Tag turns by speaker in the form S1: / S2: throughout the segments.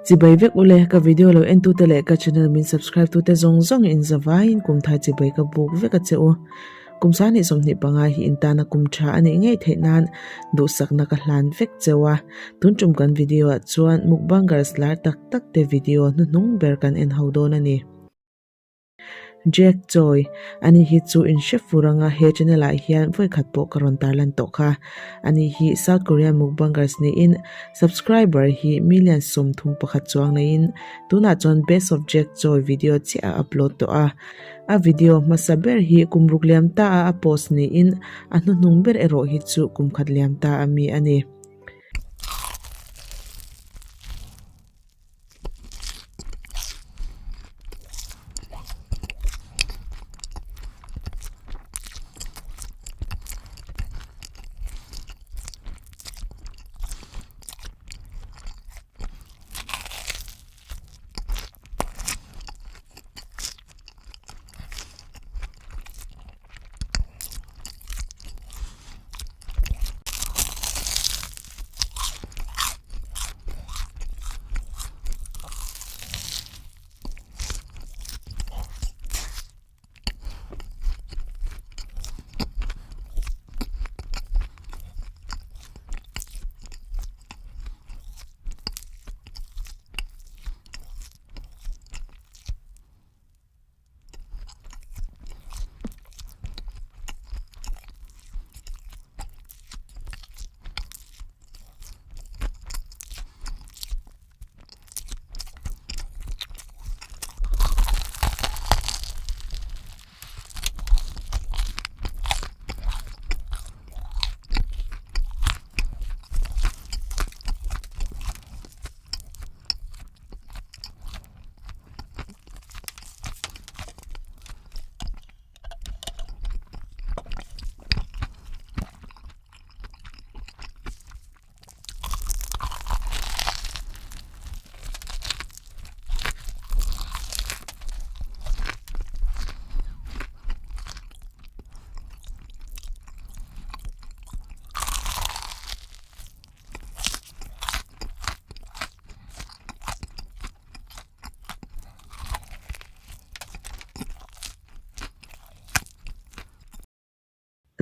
S1: Chibai vek ule, ka video lo en tute leh ka channel min subscribe tute zawng zawng in zavaiin kum thar chibai ka buk vek a che u. Kum sangni 25 hi in tana kum tha a nih ngei theih nan duhsakna ka hlan vek cheu a. Tun tum kan video ah chuan mukbangers lar tak tak te video hnuhnung ber kan en ho dawn a ni. Jack Choi, Ani hi chu in hre fur anga he channel ah hian vawi khat pawh ka rawn tarlan tawh kha. Ani hi South Korean mukbangers niin subscriber hi million 31 chuang neiin tunah chuan Best of Jack Choi video chiah a upload tawh a. A video hmasa ber hi kum ruk liam ta a a post niin a hnuhnung ber erawh hi chu kum khat liam ta a mi a ni.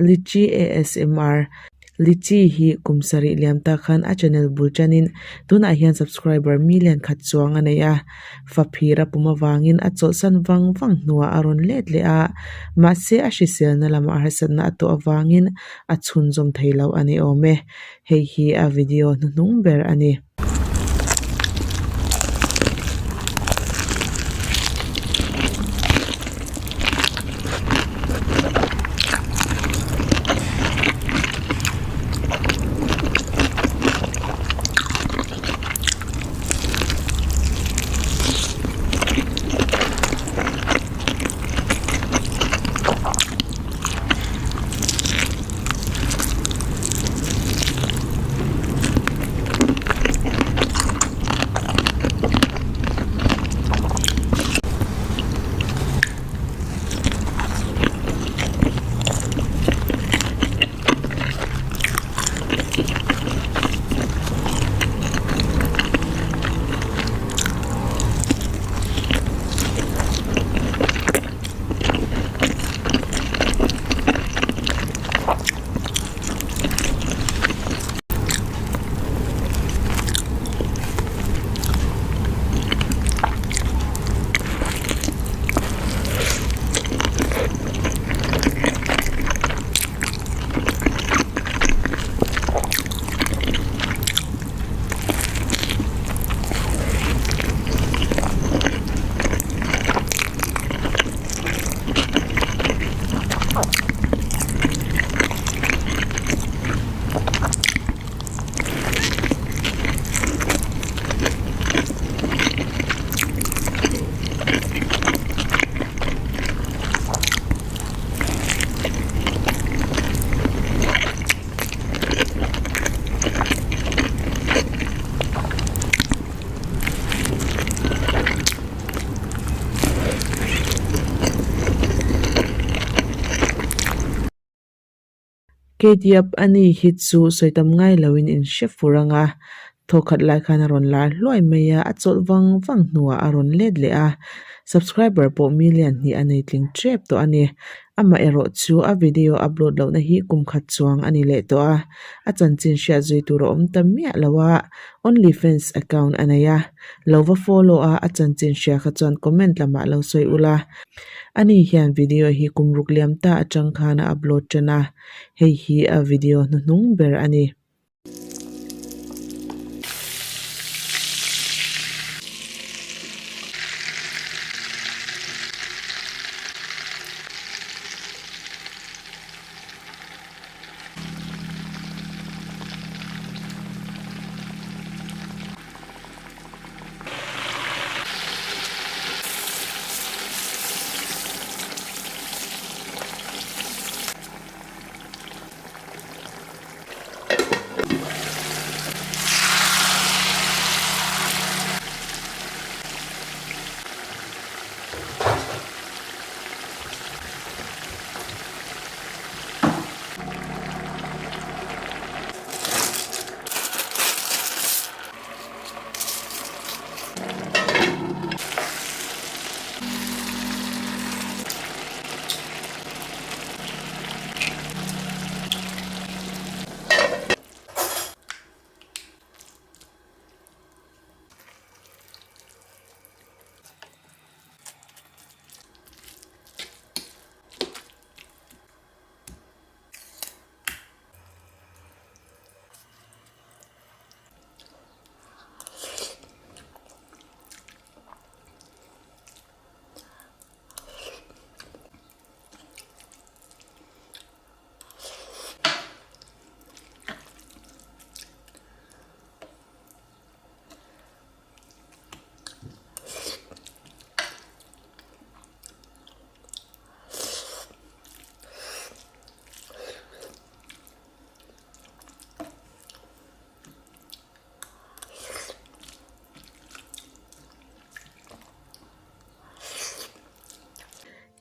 S1: Litchi ASMR, Litchi hi kum sarih liam ta khan a channel bul tanin tunah hian subscriber million khat chuang a nei a, faphir a pum avangin a chawlhsan vang vang hnuah a rawn let leh a, mahse a hriselna lamah harsatna a tawh avangin a chhunzawm thei lo a ni awm e. Hei hi a video hnuhnung ber a ni. Kdiap a ni hi chu sawi tam ngai loin in hre fur ang a. Thawkhat lai khan a rawn lar hluai mai a, a chawlh vang vang hnuah a rawn let leh a, subscriber pawh million hnih a nei tling tep tawh a ni. Amaherawh chu a video upload lohna hi kum khat chuang a ni leh tawh a, a chanchin hriat zui tur a awm ta miah lo a, OnlyFans account a nei a, lo va follow a, a chanchin hria kha chuan comment lamah lo sawi ula. Ani hian video hi kum ruk liam ta atang khan a upload tan a, hei hi a video hnuhnung ber a ni.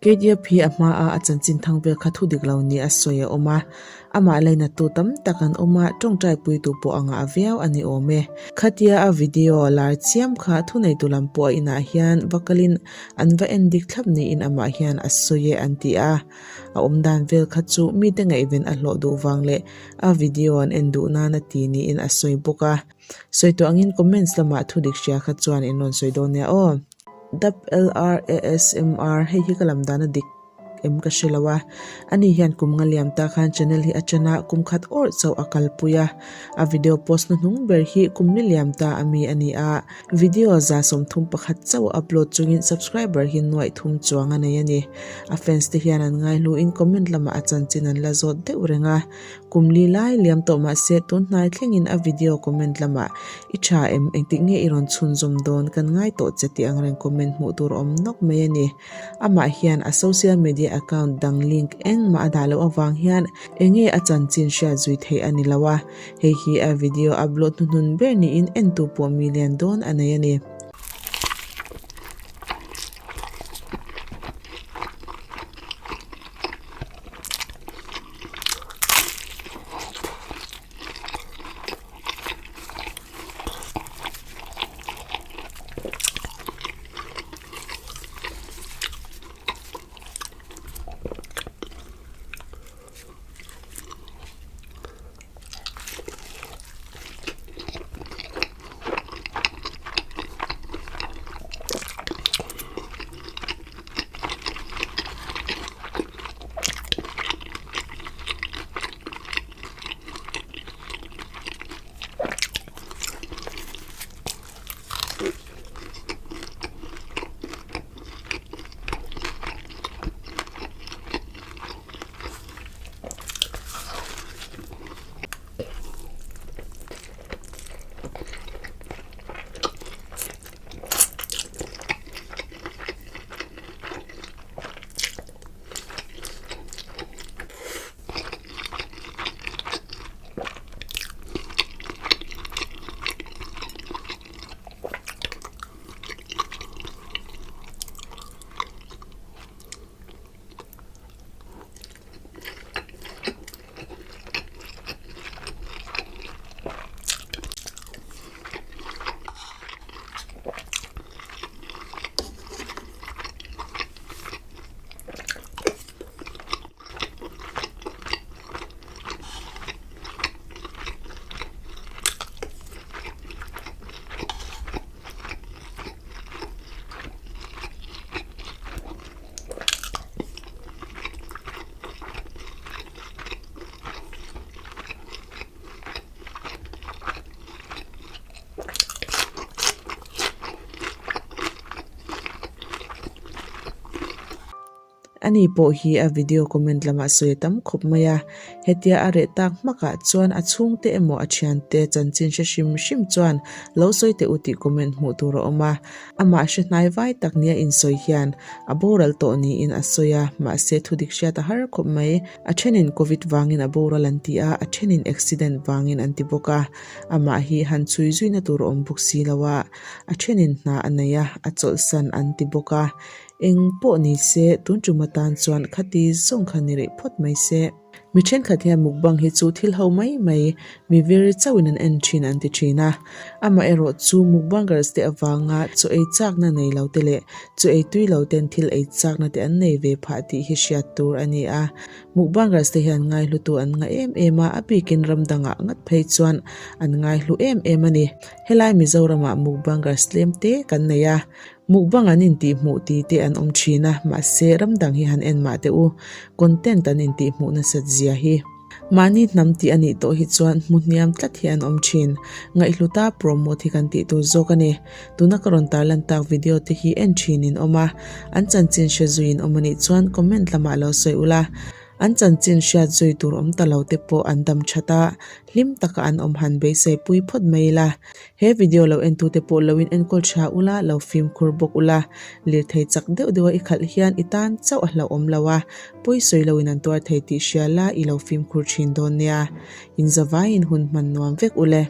S1: KDF hi a hmaa a chanchin thang vel kha thu dik lo ni a sawi a awm a, amah lainattu tam tak an awm a, tawngtai puitu pawh a ngah viau a ni awm e. Khatia a video lar chiam kha thuneitu lam pawh a inah hian va kalin an va en dik thlap niin amah hian a sawi e an ti a, a awm dan vel kha chu mite ngaihven a hlawh duh vang leh a video an en duh nan a ti niin a sawi bawk a. Sawi tawh angin comments lamah thu dik hria kha chuan in rawn sawi dawn nia aw. WLRASMR hei hi ka lam dan a dik em ka hre lo a, ani hian kum nga liam ta khan channel hi a ṭan a, kum khat awrh chauh a kalpui a, a video post hnuhnung ber hi kum ni liam ta a mi a ni a, video 31 chauh a upload chungin subscriber hi nuaih thum chuang a nei a ni. A fans te hian an ngaihluin comment lamah a chanchin an la zawt deuh reng a, Kum li lai liam tawh mahse tun hnai thlengin a video comment lamah i tha em engtik nge i rawn chhunzawm dawn kan ngai tawh che tih angreng comment hmuh tur a awm nawk mai a ni. Amah hian a social media account dang link engmah a dah loh avang hian enge a chanchin hriat zui theih a ni lo a, hei hi a video upload hnuhnun ber niin entu pawh million dawn a nei a ni. Ani pawh hi a video comment lamah sawi a tam khawp mai a, hetia a reh tak hmakah chuan a chhungte emaw a thiante chanchin hre hrim hrim chuan lo sawi teh u tih comment hmuh tur a awm a. Amah hre hnai vai tak nia insawi hian a boral tawh niin a sawi a, mahse thudik hriat a har khawp mai. A thenin Covid vangin a boral an ti a, a thenin accident vangin an ti bawk a. Amah hi han chhui zuina tur a awm bawk si lo a, a thenin hna a nei a, a chawlhsan an ti bawk a. Eng pawh ni se, tun tum atan chuan khati zawng kha ni rih phawt mai se. Mi thenkhat hian mukbang hi chu thil ho mai mai, mi vir chauhin an en thin an ti thin a. Amaherawh chu mukbangers te avanga chaw ei chakna nei lo te leh chaw ei tui lo ten thil ei chakna te an nei ve phah tih hi hriat tur a ni a. Mukbangers te hian ngaihlutu an ngah em em a, a bikin ram dangah ngat phei chuan an ngaihlu em em a ni. Helai Mizoramah mukbangers tlem te kan nei a. Mukbang an intihhmuh ti te an awm thin a, mahse ram dang hi han en mah teh u, content an intihhmuh nasat zia hi. Mahni hnam tih a nih tawh hi chuan hmu hniam tlat hi an awm thin. Ngaihhluta promote hi kan tih tur zawk a ni. Tuna ka rawn tarlan tak video te hi en thin in awm a, an chanchin hre zui in awm a nih chuan comment lamah lo sawi ula. An chanchin hriat zui tur awm ta lo te pawh an dam that a, hlim taka an awm han beisei pui phawt mai ila. He video lo entute pawh lo in enkawl tha ula, lo fimkhur bawk ula. Lirthei chak deuh deuha i khalh hian i tan chauh a hlauhawm lo a, pawi sawi lo in an tuar thei tih hria la i lo fimkhur thin dawn nia. Inzavaiin hun hman nuam vek ule.